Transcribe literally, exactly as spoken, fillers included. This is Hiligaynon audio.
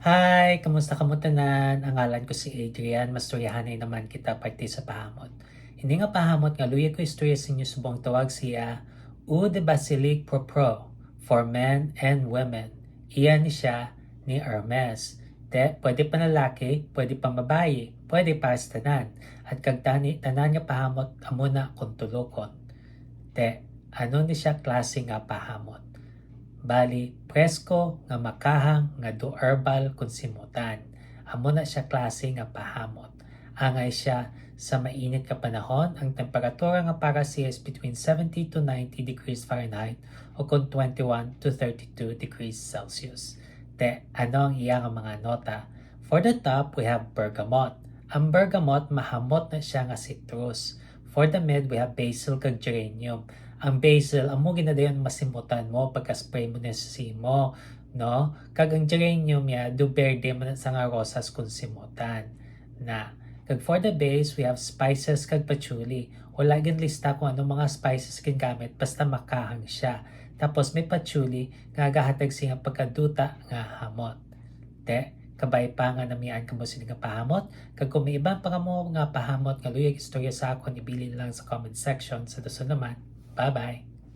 Hi! Kamusta kamo tanan? Ang ngalan ko si Adrian. Mastoryahanay naman kita parte sa pahamot. Ini nga pahamot nga luyag ko istorya sa inyo subong tawag siya Eau de Basilic Propre for men and women. Iya ni siya ni Hermes. Te, pwede panlalaki, pwede pambabayi, pwede para sa tanan. At kag tani, tanan nga pahamot amo na kung tulokon. Te, ano ni siya klase nga pahamot? Bali, presko nga makahang nga do herbal kung simutan. Amo na siya klase nga pahamot. Angay siya sa mainit nga panahon, ang temperatura nga para siya is between seventy to ninety degrees Fahrenheit o kung twenty-one to thirty-two degrees Celsius. Te, ano ang iya nga mga nota? For the top, we have bergamot. Ang bergamot, mahamot na siya nga citrus. For the mid, we have basil kag geranium. Ang basil, amo ginadayon masimutan mo pagka-spray mo na sa simo, no? Kag ang geranium ya, do berde man sa nga rosas kung simutan na. Kag for the base, we have spices kag patchouli. Wala ginlista kung anong mga spices gingamit, basta makahang siya. Tapos may patchouli nga gahatag siya pagkaduta nga hamot. Te, kabay pa nga namian kamo sini nga pahamot, kag kung may iban pa kamo nga pahamot nga luyag istorya sa akon, ibilin lang sa comment section. Sa dason naman, bye-bye!